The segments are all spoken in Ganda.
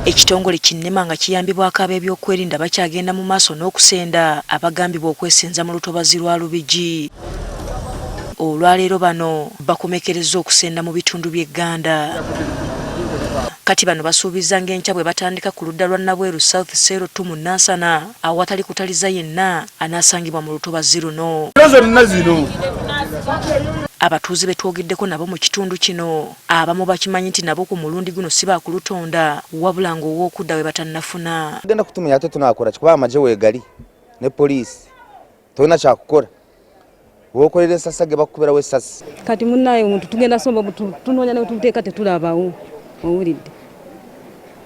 Ekitongole ki NEMA nga kiyambibwako ab'ebyokwerinda bakyagenda mu maaso n'okusenda abagambibwa okwesenza mu lutobazi lwa Lubigi. Olwaleero bano bakomekerezza okusenda mu bitundu by'e Gganda. Kati bano basuubizza ng'enkya bwe batandika ku ludda lwa Nabweru South Cell 2 mu Nansana awatali kutaliza yenna anaasangibwa mu lutobazi luno. Zonna zino. Abatuuze be twogeddeko nabo mu kitundu kino abamu bakimanyi nti nabo ku mulundi guno si baakulutonda wabula ng'ow'okudda we batannafuna. Tugenda kutumya ate tunakola ki kuba amagye weegali ne poliisi tolina kyakukola wokolera esasa ge bakukubirawo essasi. Kati munnaye omuntu tugenda somba tunoonya ne tuteeka tetulabawo, owulidde,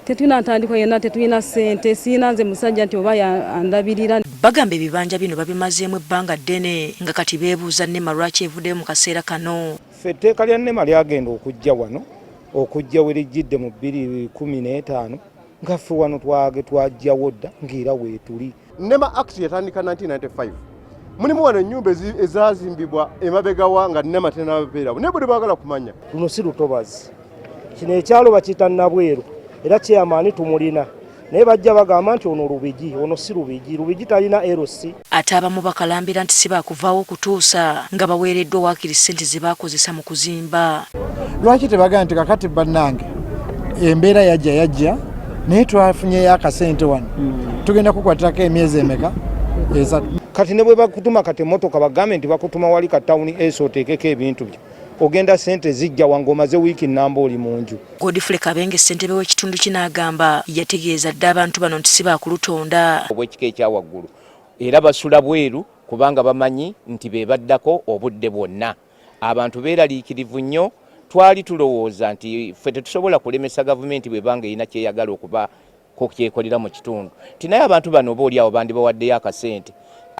tetulina ntandikwa yonna, tetulina ssente, siyina nze musajja nti oba andabirira. Bagamba ebibanja bino babimazeemu ebbanga ddene nga kati beebuuza NEMA lwaki evuddeyo mu kaseera kano. Ffe etteeka lya NEMA lyagenda okujja wano okujja we lijjidde mu 2015 nga ffe wano twajjawo dda ng'era weetuli. NEMA Act yatandika 1995. Mulimu wano ennyumba ezazimbibwa emabegawa nga NEMA tenabeerawo, naye bwe baagala kumanya. Luno si lutobazi, kino ekyalo bakiyita Nabweru era chairman tumulina, naye bajja bagamba nti ono Lubigi, ono si Lubigi, Lubigi talina LC. Ate abamu bakalambira nti si baakuvaawo okutuusa nga baweereddwa waakiri ssente ze baakozesa mu kuzimba. Lwaki tebagamba nti kakati bannange embeera yajja naye twafunyeyo akasente wano, tugenda kukwatirako emyezi emeka? 3. Kati ne bwe bakutuma kati emmotoka bagambe nti bakutuma wali ka tawuni esi oteekeko ebintu byo, ogenda ssente zijja wange omaze wiiki nnamba oli mu nju. Godfrey Kabenge ssentebe w'ekitundu kino agamba yategeeza dda abantu bano nti si baakulutonda. Obw'ekika ekya waggulu era basula bweru kubanga bamanyi nti be baddako obudde bwonna. Abantu beeraliikirivu nnyo. Twali tulowooza nti ffe tetusobola kulemesa gavumenti bw'ebanga erina kyeyagala okubaako kyekolera mu kitundu, nti naye abantu bano oba oli awo bandibawaddeyo akasente.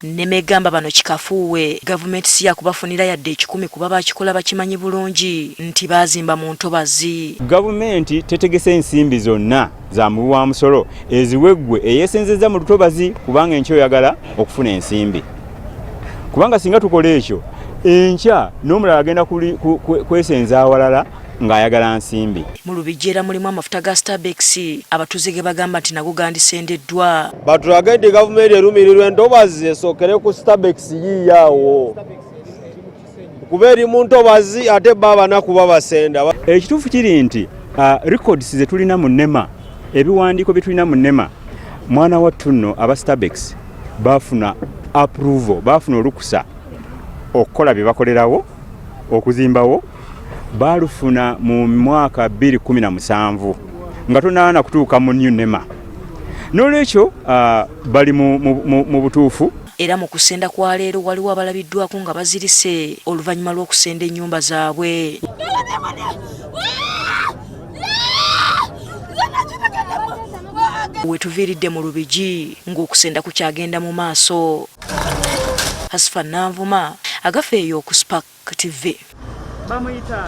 NEMA egamba bano kikafuuwe gavumenti si yakubafunira yadde 1,000 kuba bakikola bakimanyi bulungi nti baazimba mu ntobazi. Gavumenti tetegese ensimbi zonna za muwi wa musolo eziwe ggwe eyeesenzezza mu lutobazi kubanga enkya oyagala okufuna ensimbi, kubanga singa tukola ekyo enkya n'omulala agenda kwesenza awalala ng'ayagala nsimbi. Mu Lubigi era mulimu amafuta ga Stabex abatuuze ge bagamba nti nago gandisendeddwa. Batulage nti gavumenti erumirirwa entobazi esookere ku Stabex yiiyaawo kuba eri mu ntobazi ate bo abanaku babasenda. Ekituufu kiri nti records ze tulina mu NEMA, ebiwandiiko bye tulina mu NEMA, mwana wattu nno aba Stabex baafuna approval, baafuna olukusa okukola bye bakolerawo, okuzimbawo, baalufuna mu mwaka 2017 nga tonaana kutuuka mu new NEMA. N'olwekyo bali mu butuufu. Era mu kusenda kwa leero waliwo abalabiddwako nga bazirise oluvannyuma lw'okusenda ennyumba zaabwe. Wetuviiridde mu Lubigi ng'okusenda kukyagenda mu maaso. Hasfa Nanvuma agafeeyo ku Spark TV. Bamuyita.